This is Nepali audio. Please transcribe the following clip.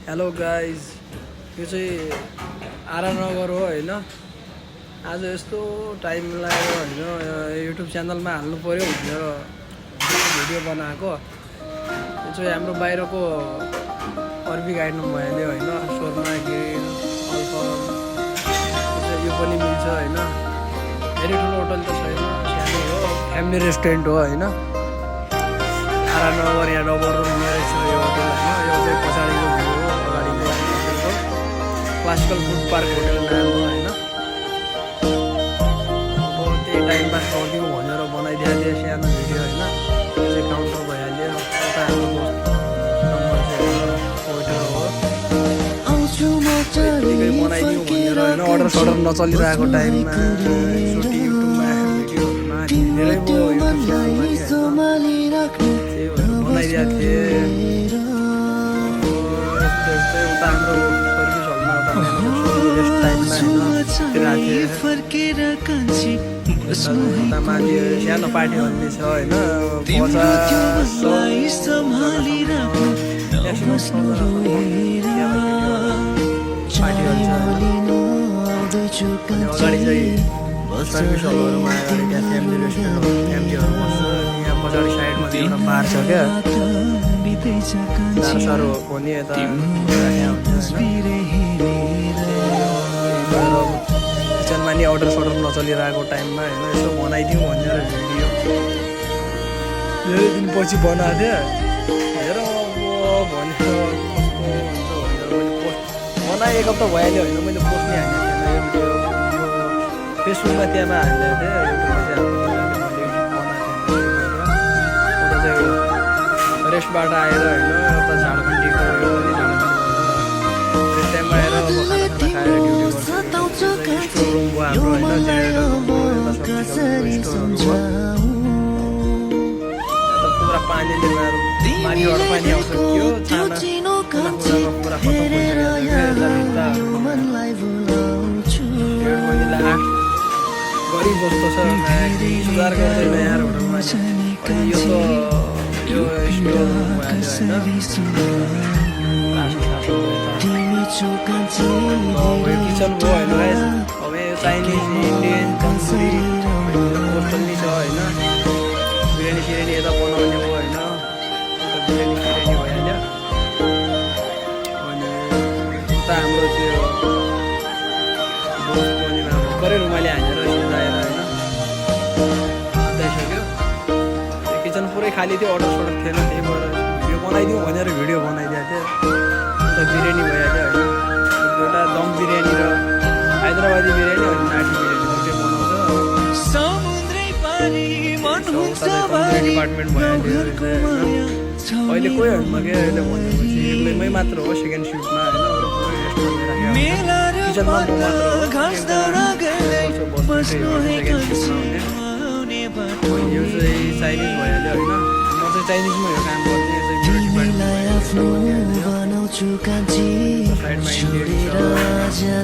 हेलो गाइज, यो चाहिँ आरा नगर हो होइन। आज यस्तो टाइम लाग्यो होइन, युट्युब च्यानलमा हाल्नु पऱ्यो भनेर भिडियो बनाएको। यो चाहिँ हाम्रो बाहिरको अर्बी गाइडमा भइहाल्यो होइन। शर्मा ग्रिल अल्फम यो पनि मिल्छ होइन। धेरै ठुलो होटल त छैन, सानो हो, फ्यामिली रेस्टुरेन्ट हो होइन। आरा नगर यहाँ डबर रुममा रहेछ यो होटल होइन। यो चाहिँ पछाडिको भ्यू हो, अगाडिको होटलको क्लासिकल फुड पार्क होटल नाम हो होइन। अब त्यही टाइम पास गरिदिउँ भनेर बनाइदिएको थियो सानो भिडियो होइन। त्यो चाहिँ काउन्टर भइहाल्यो। उता हाम्रो दोस्त नम्बर चाहिँ वेटर हो, त्यतिकै बनाइदिउँ भनेर होइन। अर्डर सडर नचलिरहेको टाइममा एकचोटि युट्युबमा भिडियोहरूमा धेरै भयो युट्युब च्यानलमा त्यही भएर बनाइदिएको थिएँ। यस्तै उता हाम्रो सर्भिस हलमा रेस्ट टाइममा उता माथि सानो पार्टी हल्ने छ होइन। 50 पार्टी हल छ। अगाडि चाहिँ सर्भिस हलहरूमा अगाडि त्यहाँ फ्यामिली रेस्टुरेन्ट फ्यामिलीहरू बस्छ। यहाँ पछाडि साइडमा एउटा बार छ क्या, साह्रो हो नि यता किचनमा नि अर्डर सडर नचलिरहेको टाइममा होइन यसो बनाइदिउँ भनेर भिडियो धेरै दिनपछि बनाएको थिएँ। हेर अब भनेर कस्तो हुन्छ भनेर मैले पोस्ट बनाएँ, एक हप्ता भइहाल्यो होइन। मैले पोस्ट नै हालेको थिएन यो भिडियो, फेसबुकमा त्यहाँमा हालेको थिएँ। युट्युबमा चाहिँ मैले बनाएको थिएँ। उता चाहिँ रेस्टबाट आएर होइन, उता झाडखण्डीको यो पनि झाडखण्डी रेस्ट टाइममा आएर अब खाना खाएर ड्युटी गर्छु। स्टोर रुम भयो हाम्रो होइन, जेनेरेटर पुरा पानीले माथिबाट पानी आउँछ। के हो छाना पुरा खतम भइसकेको गरिब जस्तो छ, सुधार गर्दैन यहाँ होटलमा। अनि यो त यो स्टोर रुम भइहाल्यो होइन। किचन भयो होइन गाइस। अब यो चाइनिज इन्डियन तन्दुरी होटल नि छ होइन। बिरयानी सिरयानी यता बनाउने भयो होइन। बिरयानी सिरयानी भइहाल्यो। अनि उता हाम्रो त्यो दोस्त पनि भर्खरै रुमाले हानेर सुधाएर होइन सुताइसक्यो। त्यो किचन पुरै खाली थियो, अर्डर सडर थिएन, त्यही भएर भिडियो बनाइदिउँ भनेर भिडियो बनाइदिएको थिएँ। अन्त बिरयानी भइहाल्यो होइन। एउटा दम बिरयानी र हैदराबादी बिरयानी अनि नाटी बिरयानी दुइटै बनाउँछ। डिपार्टमेन्ट भइहाल्यो अहिले कोही हरमा क्या। अहिले भनेपछि एक्लैमै मात्र हो, सेकेन्ड सिफ्टमा होइन। अरू पुरै रेस्टुरेन्ट राखेको किचनमा म मात्र हो। यो चाहिँ चाइनिज भइहाल्यो होइन। म चाहिँ चाइनिजमै हो काम गर्ने। यो चाहिँ मेरो डिपार्टमेन्ट साइडमा इन्डियन छ।